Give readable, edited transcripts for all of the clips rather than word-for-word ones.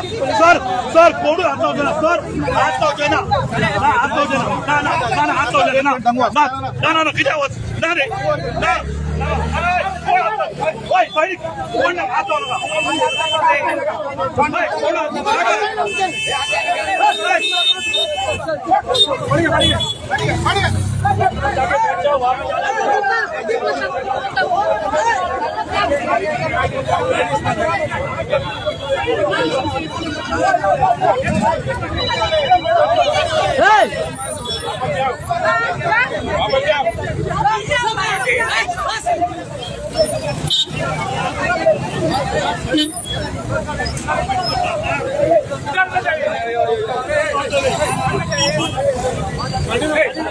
Sir, sir, कोणूच हात लावचे ना सर, हात लावचे ना ना, हात लावचे ना ना ना ना ना, हात लावचे ना ना ना ना ना, कित्याक वच ना रे ना ना. अरे, कोण हात लाव- ओय, पहिले कोण ना हात लावू नका. ओय, कोण हात लावू नका.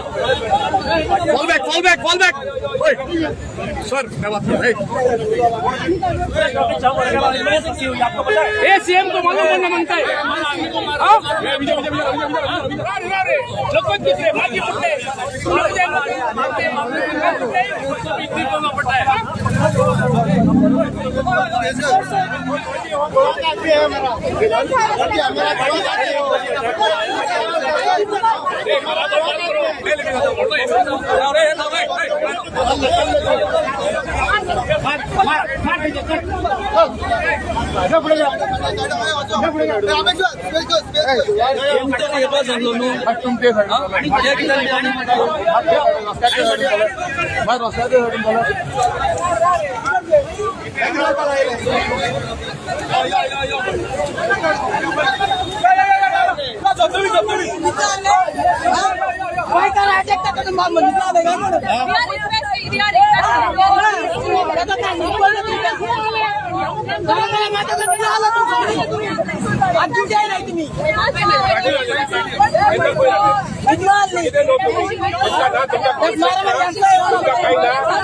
Fall back, fall back, fall back. Oi. Sir, मैं बात कर रहा ए, सीएम को मालूम होना मांगता है, हाँ? लोक दुसरे मागीर कुठले पडताय. We are requesting, we are requesting.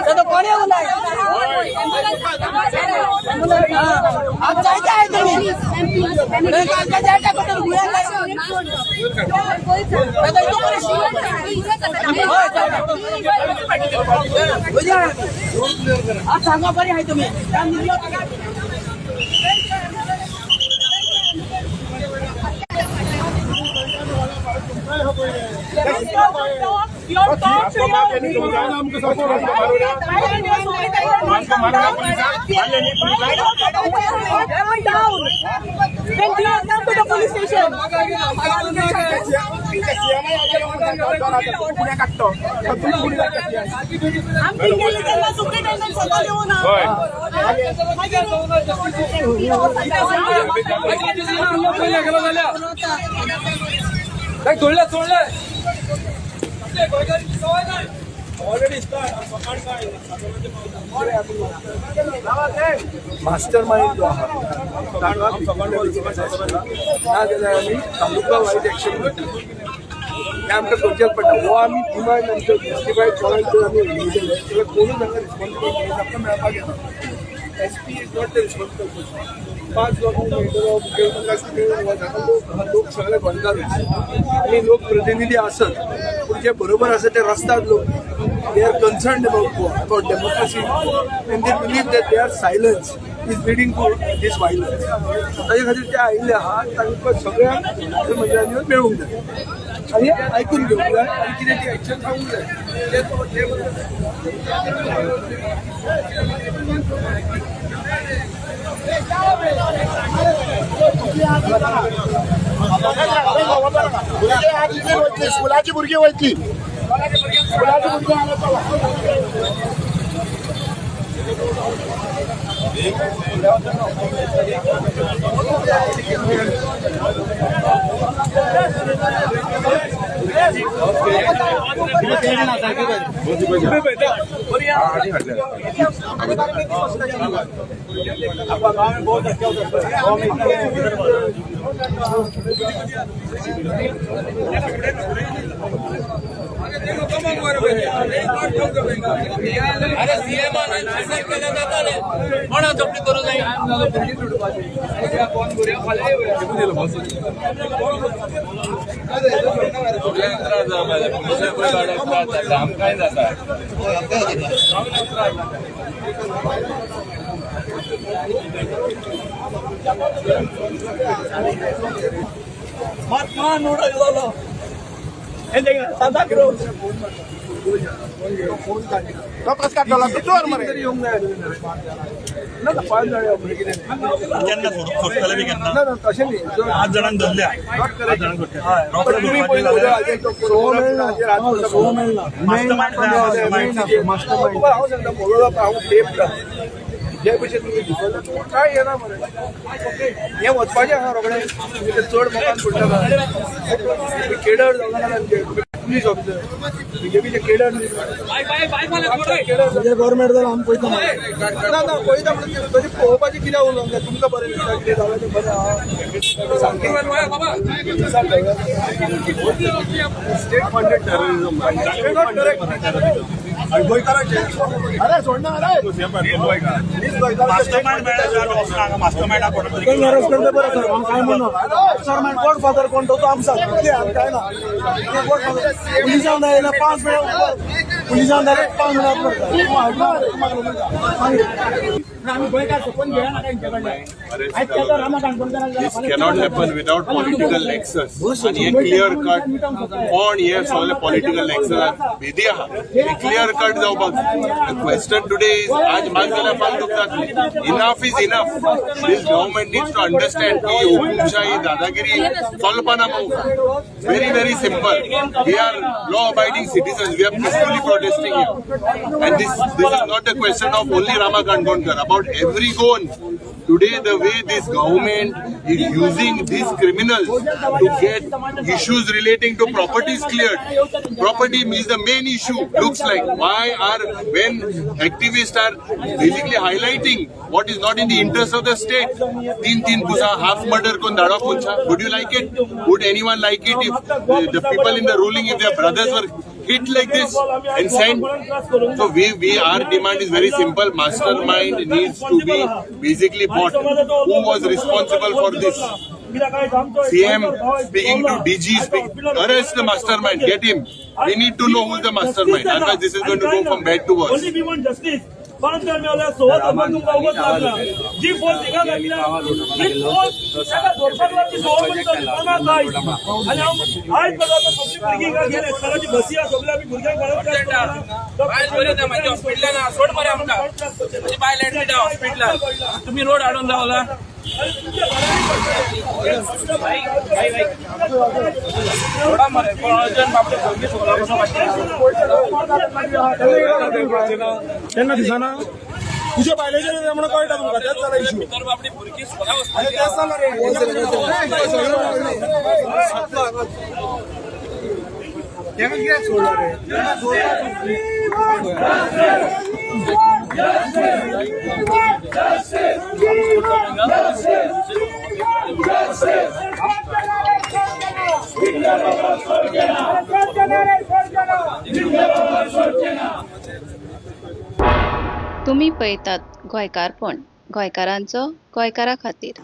तुम्ही कोणी येऊ नाही. आज जायचं आहे तुम्ही जायचं कुठं? आज सांगा बरी आहे तुम्ही. Down. Then you come to the police station. आमची गेली त्यांना सुप्रिटेंडंट स्वतः येऊन. सोडलं सोडलं. मास्टर माइंड जो आहा ताका ना जाल्यार आमी तालुका वायज एक्शन घेतली हें आमकां करचेंच पडटा. हो आमी डिमांड आमचो जस्टिफायड कॉल जर आमी उलयतले जाल्यार कोणूच हांगा रिस्पॉन्सिबल आमकां मेळपाक येना. SP is not the responsible person. पांच लोकांक मेळटलो, मुखेलमंत्र्याक मेळून वता. लोक लोक सगळे गोंयकारूच आनी लोकप्रतिनिधी आसत, पूण जे बरोबर आसा ते रस्ताद लोक. They are concerned about Goa, about democracy, and they believe that their silence is leading to this violence. ताजे खातीर ते आयिल्ले आहा. तांकां सगळ्यांक मुखेलमंत्र्यांनी मेळूंक जाय आनी आयकून घेवंक जाय आनी कितें ती एक्शन सांगूंक जाय. ते भुरगे आज इतली वयतली, स्कुलाची भुरगीं वयतली, स्कुलाची भुरगीं आल्या. चला. अरे, सीएम केल्या जाता रे, कोणा चपली करू जाय. त्रास जाता. आमकांय जाता. महात्मा नोडा सांता क्रूज. तो कसं काडटलो? तूं चोर मरे. तरी येवंक जाय तुमी. ना ना, पांच जाण या म्हणजे कितें. केन्ना सोडटले बी केन्ना? ना ना, तशें न्ही. पांच जाणांक धरल्या. पांच जाणांक पण तुम्ही पयलीं उद्या हाजेर तो मास्टरमाइंड. तुका हांव सांगता, पळोवप हांव टेप जे भशेन तुमी दिसता काय येना मरे. हें वचपाचें आहा रोखडें. तुमी ते चड मोगान पडटा तुमी केडर जावं नाका तांचे. पुलीस ऑफिसर बीजेपीचे केडर न्ही. म्हणजे गव्हर्मेंट जाल्यार आमी पळयता. ना ना, पळयता म्हणून तशें पळोवपाचें कित्याक उलोवंक जाय? तुमकां बरें दिसता कितें जालें तें बरें आहा सामकें. State funded terrorism not correct. गोंयकारांचे अरे सोडना अरे. मास्टरमाइंड मेळ्ळ्या. मास्टरमाइंडा कोण तरी. अरेस्ट करते बरं सर. हांव काय म्हणना सर, मागीर गॉड फादर कोण तो आमकां सांग. कितें काय ना गॉड फादर. पुलिसांक जाय 5 मिनटां, पुलिसांक डायरेक्ट 5 मिनटां करता. This cannot happen without political nexus. आणि हे क्लियर कट कोण हे सगळे पॉलिटिकल नेक्सस भेदी आहा, हे क्लियर कट जावपाक जाय. क्वेश्चन टुडे is, आज म्हाका जाल्यार फालतू जातली. Enough is enough. This government needs to understand की हुकुमशाही, दादागिरी चलपाना. Very very simple, we are law abiding citizens. We are peacefully protesting here and this is not a question of only Rama Kankonkar, about every Goan. Today, the way this government is using these criminals to get issues relating to properties cleared. Property is the main issue, looks like. Why are, when activists are basically highlighting what is not in the interest of the state, तीन तीन पुसा half murder कोण धाडप मनशा, would you like it? Would anyone like it if the people in the ruling, if their brothers were hit like this and sent? So we our demand is very simple. Mastermind needs to be basically bought. Who was responsible for this? CM speaking to DG, speak, arrest the mastermind, get him. We need to know who is the mastermind. Otherwise, this is going to go from bad to worse. Only we want justice. पांच जाण मेवल्या, 16 जाण तुमकां उगोच लागला. जी force हिंगा घातल्या ती force ताका धरपाक लागली. 16 मनीस कोणाक आयज आनी हांव आयज पर्यंत सगळीं भुरगीं हिंगा गेले, सगळ्यांची बसी आहा, सगळ्या आमी भुरग्यांक घरात. बायल बरी ना म्हाजी, हॉस्पिटलान आहा. सोड मरे आमकां. म्हजी बायल एडमीट आहा हॉस्पिटलान. तुमी रोड हाडून रावला. सोडा मरे. कोण अर्जंट बाबडे भुरगीं स्कुलाक वचपाचीं. तेन्ना दिसना तुझ्या बायलेचेर म्हणून कळटा तुमकां. तेच जाला इशू. भितर बाबडी भुरगीं स्कुलाक वचपाचीं. तेच जाला रे. तुमी पळयतात गोंयकारपण, गोंयकारांचो गोंयकारा खातीर.